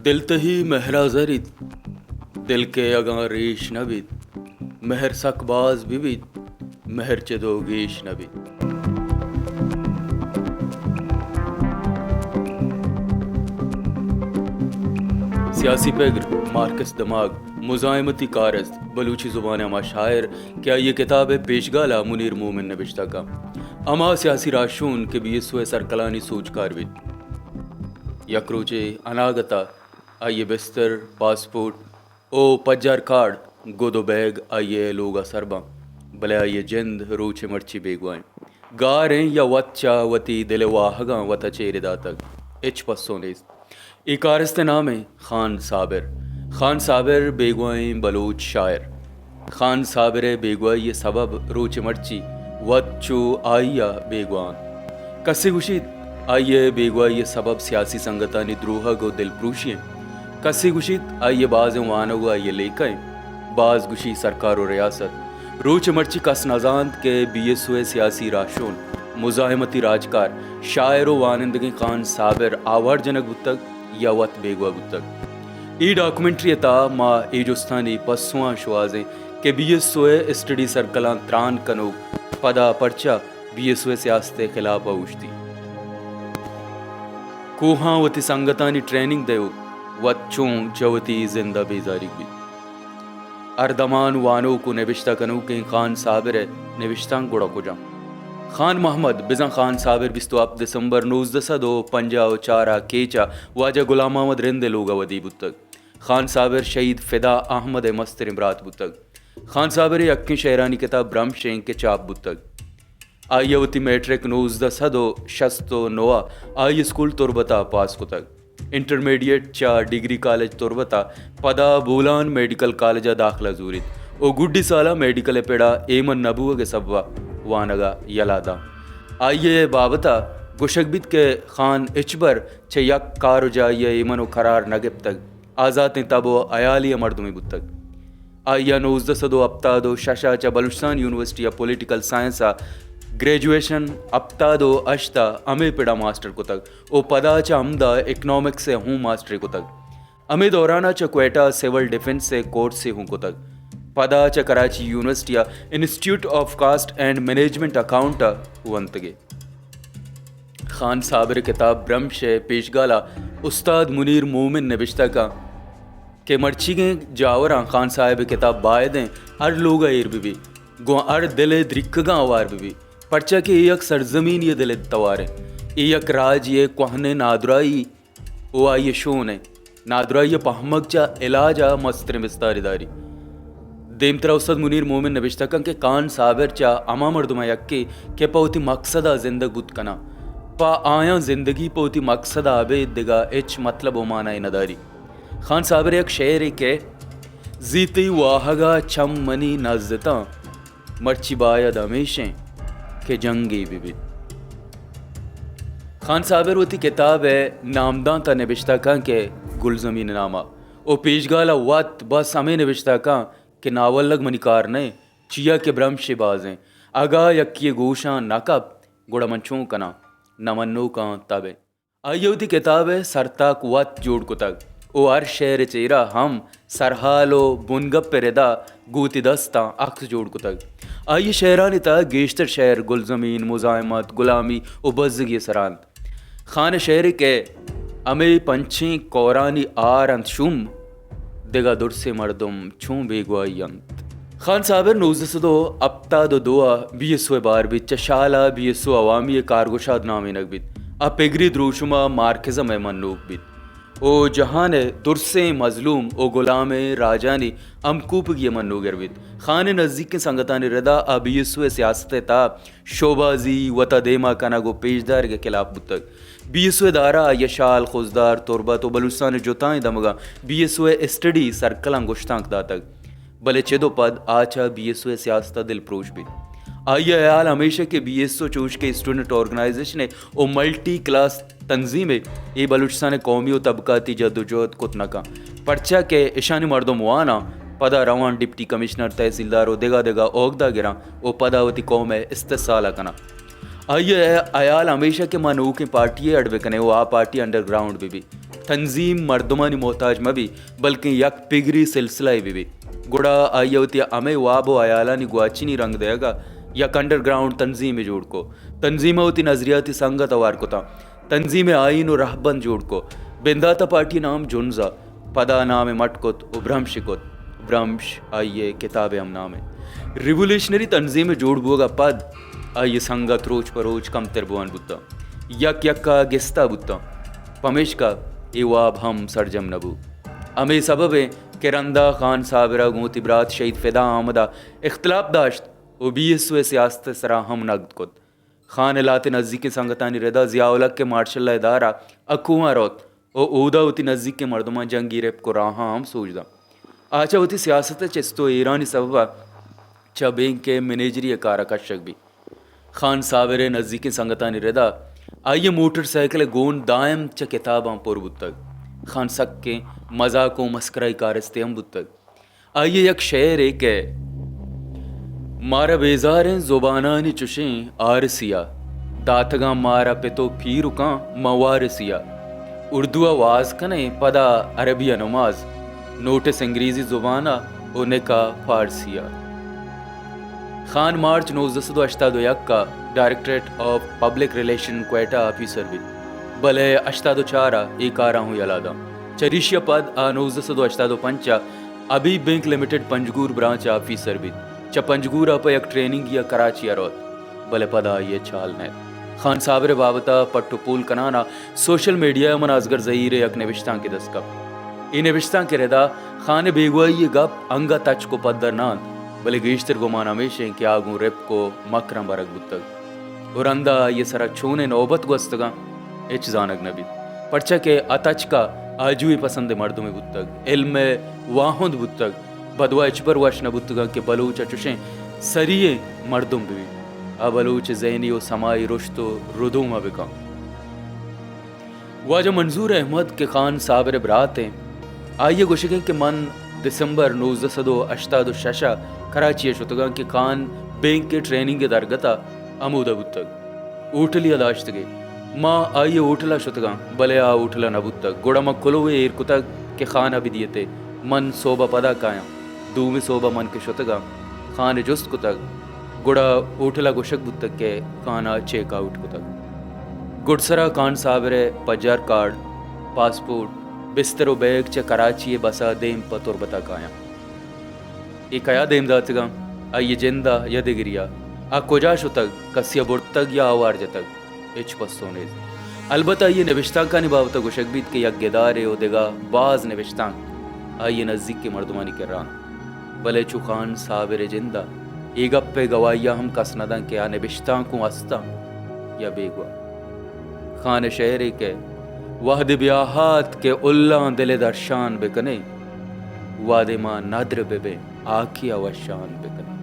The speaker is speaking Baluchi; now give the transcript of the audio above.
دلتہی مہرا زریت، دل کہ اگاں ریش نہ بیت، مہر سک باز بہ بیت، مہر چدو گیش نہ بیت۔ سیاسی پگر، مارکس دماغ، مزاحمتی کارست، بلوچی زبان ءِ ہما شاعر کہ آئی ءِ کتاب ءِ پیشگال ءَ منیر مومن نبشتہ کن، ہما سیاسی راہشون کہ بی ایس او ءِ سرکلانی سوجکار بیت۔ یک روچے اناگت ءَ آئی ءِ بستر، پاسپورٹ ءُ پجار کارڈ، گد ءُ بیگ آئی ءِ لوگ ءَ سر باں، بلے آئی ءِ جند روچ ءِ مرچی بیگواہ ایں۔ گار ایں یا وت چہ وتی دل ءِ واہگاں وت ءَ چیرے داتگ، ہچ پسو نیست۔ اے کارست ءِ نام ایں خان صابر۔ خان صابر بیگواہیں بلوچ شاعر۔ خان صابر ءِ بیگواہی ءِ سبب روچ ءِ مرچی وت چو آئی ءَ بیگواہ انت۔ کسے گوشیت آئی ءِ بیگواہی ءِ سبب سیاسی سنگتانی دروہگ ءُ دلپروشی انت۔ کسے گوشیت آئی ءِ بازیں وانگ ءُ آئی ءِ لیکہ انت۔ باز گوشی سرکار ءُ ریاست۔ روچ ءِ مرچی کس نہ زانت کہ بی ایس او ءِ سیاسی راہشون، مزاحمتی راجکار، شاعر ءُ وانندگیں خان صابر آوار جنگ بوتگ یا وت بیگواہ بوتگ۔ اے ڈاکومنٹری ءِ تہا ما اے جستانی پسواں شوہازیں کہ بی ایس او ءِ اسٹڈی سرکلاں تران کنوک پدا پرچا بی ایس او ءِ سیاست ءِ خلاف ءَ اوشتی؟ کوہاں وتی سنگتانی ٹریننگ دئیوک وت چوں چہ وتی زند ءَ بیزاریگ بیت؟ ہر دمان وانوک ءُ نبشتہ کنوکیں خان صابر ءِ نبشتانک گڑا کجام؟ خان محمد، بزاں خان صابر بیست ءُ ہپت دسمبر نوزدہ سد ءُ پنجاہ ءُ چار ءَ کیچ ءَ واجہ غلام محمد رند ءِ لوگ ءَ ودی بوتگ۔ خان صابر شہید فدا احمد ءِ مستریں برات بوتگ۔ خان صابر ءِ یکیں شعرانی کتاب برمش ایں کہ چاپ بوتگ۔ آئی ءَ وتی میٹرک نوزدہ سد ءُ شست ءُ نو ءَ ہائی اسکول تربت ءَ پاس کتگ۔ انٹرمیڈیٹ چہ ڈگری کالج تربت ءَ پدا بولان میڈیکل کالج ءَ داخلہ زوریت ءُ گڈی سال ءَ میڈیکل ءِ پڑ ءَ ایمن نہ بوگ ءِ سبب ءَ وانگ ءَ یلہ داں۔ آئی ءِ بابت ءَ گوشگ بیت کہ خان ہچبر چہ یک کار ءُ جاہے ءَ ایمن ءُ قرار نہ گپتگ۔ آزاتیں تب ءُ ہیالی ءِ مردمے بوتگ۔ آئی ءَ نوزدہ سد ءُ ہپتاد ءُ شش ءَ چہ بلوچستان یونیورسٹی ءَ پولیٹیکل سائنس ءَ گریجویشن، ہپتاد ءُ ہشت ءَ ہمے پڑ ءَ ماسٹر کتگ ءُ پدا چہ ہمدا اکنامکس ءَ ہوں ماسٹرے کتگ۔ ہمے دوران ءَ چہ کوئٹہ ءَ سول ڈیفنس ءِ کورسے ہوں کتگ۔ پدا چہ کراچی یونیورسٹی ءَ institute of cost and management account ءَ ونتگ ئے۔ خان صابر ءِ کتاب برمش ءِ پیشگال ءَ استاد منیر مومن نبشتہ کن کہ مرچیگیں جاوراں خان صاحب ءِ کتاب باید ایں ہر لوگ ءَ ایر بہ بی، گوں ہر دل ءِ دریکگاں ہوار بہ بی، پرچا کہ اے یک سرزمینی ءِ دل ءِ توار ایں، اے یک راجے ءِ کوہنیں نادراہی ءُ آئی ءِ شون ءِ نادراہی ءِ پہمگ چہ علاج ءَ مستریں بستارے داری۔ دیمترا استاد منیر مومن نبشتہ کن کہ خان صابر چہ ہما مردماں یکے کہ پہ وتی مقصد ءَ زندگ بوت کناں، پہ آیاں زندگی پہ وتی مقصد ءَ ابید دگہ ہچ مطلب ءُ معنائے نہ داری۔ خان صابر ءِ یک شعرے کہ زی تئی واہگ ءَ چم منی نزتاں، مرچی باید ہمیش ایں کہ جنگے بہ بیت۔ خان صابر وتی کتاب ءِ نامدانت ءَ نبشتہ کن کہ گلزمین ءِ نام ءَ ءُ پیشگال ءَ وت بس ہمے نبشتہ کن کہ ناولگ منی کار نہ ایں، چیا کہ برمشے باز ایں۔ اگاں یکے ءِ گوشاں نہ کپت، گڑا من چون کناں؟ نہ منوکاں تب ءِ۔ آئی ءَ وتی کتاب ءِ سرتاک وت جوڑ کتگ ءُ ہر شعر ءِ چیرا ہم سرحال ءُ بنگپ ءِ ردا گوں وتی دستاں عکس جوڑ کتگ۔ آئی ءِ شعرانی تہا گیشتر شعر گلزمین، مزاحمت، گلامی ءُ بزگی ءِ سرا انت۔ خان ءِ شعرے کہ ہمے پنچیں کورانی آر انت شوم، دگہ درسیں مردم چون بیگواہی انت۔ خان صابر نوزدہ سد ءُ ہپتاد ءُ دو ءَ بی ایس او ءِ بہر بیت، چہ شال ءَ بی ایس او عوامی ءِ کارگشاد نامینگ بیت۔ آ پگری دروشم ءَ مارکسزم ءِ منوک بیت ءُ جہان ءِ درسیں مظلوم ءُ گلامیں راجانی ہمکوپگی ءِ منوگر بیت۔ خان ءِ نزیکیں سنگتانی ردا آ بی ایس او ءِ سیاست ءِ تہا شوبازی، وت ءَ دیما کنگ ءُ پیشدارگ ءِ خلاف بوتگ۔ بی ایس او ءِ دارا آئی ءَ شال، خضدار، تربت ءُ بلوچستان ءِ جتائیں دمگاں بی ایس او ءِ اسٹڈی سرکلاں گشتانک داتگ، بلے چد ءُ پد آ چہ بی ایس او ءِ سیاست ءَ دلپروش بیت۔ آئی ءِ ہیال ہمیش اِنت کہ بی ایس او چوش کہ اسٹوڈنٹ آرگنائزیشنے ءُ ملٹی کلاس تنظیمے، اے بلوچستان ءِ قومی ءُ طبقاتی جد ءُ جہد کت نہ کنت، پرچا کہ اشانی مردم واناں، پدا روان ڈپٹی کمشنر، تحصیلدار ءُ دگہ دگہ عہدہ گراں ءُ پدا وتی قوم ءِ استحصال ءَ کناں۔ آئی ءِ ہیال ہمیش اَت کہ ما نوکیں پارٹی یے اڈ بہ کنیں ءُ آ پارٹی انڈر گراؤنڈ بہ بی، تنظیم مردمانی محتاج مہ بی، بلکیں یک پگری سلسلہ یے بہ بی۔ گڑا آئی ءَ وتی ہمے واب ءُ ہیالانی گواچنی رنگ دئیگ ءَ یک انڈر گراؤنڈ تنظیمے جوڑ کت۔ تنظیم ءَ وتی نظریاتی سنگت ہوار کتاں۔ تنظیم ءِ آئین ءُ رہبند جوڑ کت۔ بندات ءَ پارٹی ءِ نام جنز اَت۔ پدا نام ءَ مٹ کت ءُ برمش کت۔ برمش آئی ءِ کتاب ءِ ہم نام اِنت۔ ریولوشنری تنظیم ءِ جوڑ بوگ ءَ پد آئی ءِ سنگت روچ پہ روچ کمتر بوان بوتاں۔ یک یک ءَ گستا بوتاں۔ پمیشکا اے واب ہم سرجم نہ بوت۔ ہمے سبب اِنت کہ رندا خان صابر ءَ گوں وتی برات شہید فدا احمد ءَ اختلاف داشت ءُ بی ایس او ءِ سیاست ءِ سرا ہم نگد کت۔ خان ءِ لہتے نزیکیں سنگتانی ردا ضیاء الحق ءِ مارشل ءِ ادارہ اکو ءَ روت ءُ اودا وتی نزیکیں مردماں جنگی رپک ءُ راہاں ہم سوج دنت۔ آ چہ وتی سیاست ءِ چست ءُ ایرانی سبب ءَ چہ بینک ءِ منیجری ءِ کار ءَ کشگ بیت۔ خان صابر ءِ نزیکیں سنگتانی ردا آئی ءِ موٹر سائیکل ءِ گون دائم چہ کتاباں پر بوتگ۔ خان سکیں مزاک ءُ مسکرائی کارستے ہم بوتگ۔ آئی ءِ یک شعرے کہ مارا بیزاریں زبانانی چشیں آرسی ءَ، داتگاں مارا پت ءُ پیرکاں ماں وارسی ءَ۔ اردو ءَ واز کنیں پدا عربی ءَ نماز، نوٹس انگریزی زبان ءَ ءُ نکاح فارسی ءَ۔ خان مارچ نوزدہ سد ءُ ہشتاد ءُ یک ءَ directorate of public relation Quetta ءَ آفیسر بیت، بلے ہشتاد ءُ چار ءَ اے کار ءَ ہوں یلہ دنت۔ چریشی ءَ پد آ نوزدہ سد ءُ ہشتاد ءُ پنچ ءَ حبیب بینک لمیٹڈ پنجگور برانچ ءَ آفیسر بیت۔ چہ پنجگور ءَ پہ یک ٹریننگے ءَ کراچی ءَ روت، بلے پدا آئی ءِ چال نئیت۔ خان صابر ءِ بابت ءَ پٹ ءُ پول کنان ءَ سوشل میڈیا ءَ من اصغر زہیر ءِ یک نبشتانکے دست کپت۔ اے نبشتانک ءِ ردا خان ءِ بیگواہی ءِ گپ انگت تچک ءُ پدر نہ اَنت، بلے گیشتر گمان ہمیش اِنت کہ آ گوں رپک ءُ مکراں برگ بوتگ۔ ءُ رندا آئی ءِ سرا چونیں نوبت گوستگاں، ہچ زانگ نہ بیت، پرچا کہ آ تچک ءَ آجوئی پسندیں مردمے بوتگ، علم ءِ واہند بوتگ، بدواہ ہچبر وش نہ بوتگاں کہ بلوچ ءَ چشیں سری ئیں مردم بہ بیت، آ بلوچ ءِ ذہنی ءُ سمائی رشت ءُ ردوم ءَ بہ کنت۔ واجہ منظور احمد کہ خان صابر ءِ برات اِنت، آئی ءِ گوشگ اِنت کہ من دسمبر نوزدہ سد ءُ ہشتاد ءُ شش ءَ کراچی ءَ شتگاں کہ خان بینک ءِ ٹریننگ ءِ درگت ءَ ہمودا بوتگ۔ ہوٹلے ءَ داشتگ ئے۔ ما آئی ءِ ہوٹل ءَ شتگاں، بلے آ ہوٹل ءَ نہ بوتگ۔ گڑا ما کلوہے ایر کتگ کہ خان ءَ بدئیت ئے، من سہب ءَ پدا کایاں۔ دومی سہب ءَ من کہ شتگاں، خان ءَ جست کتگ، گڑا ہوٹل ءَ گوشگ بوتگ کہ خان ءَ چیک آؤٹ کتگ۔ گڈسر ءَ خان صابر ءِ پجار کارڈ، پاسپورٹ، بستر ءُ بیگ چہ کراچی ءِ بس ءَ دیم پہ تربت ءَ کایاں۔ اے کیا دیم داتگاں؟ آئی ءِ جند ءَ یا دگرے ءَ؟ آ کجا شتگ؟ کسے ءَ برتگ یا آوار جتگ؟ ہچ پسو نیست۔ البت آئی ءِ نبشتانکانی بابت ءَ گوشگ بیت کہ یک گدارے ءُ دگہ باز نبشتانک آئی ءِ نزیکیں مردمانی کرا اَنت۔ بلے چو خان صابر ءِ جند ءَ اے گپ ءِ گواہی ءَ ہم کس نہ دنت کہ آ نبشتانک اوں است اَنت یا بیگواہ۔ خان ءِ شعرے کہ وہدے بیاہات کہ الاں دل ءِ درشان بہ کنیں، وہدے ما ندر بہ بیں ہاکے ءَ وشان بہ کنیں۔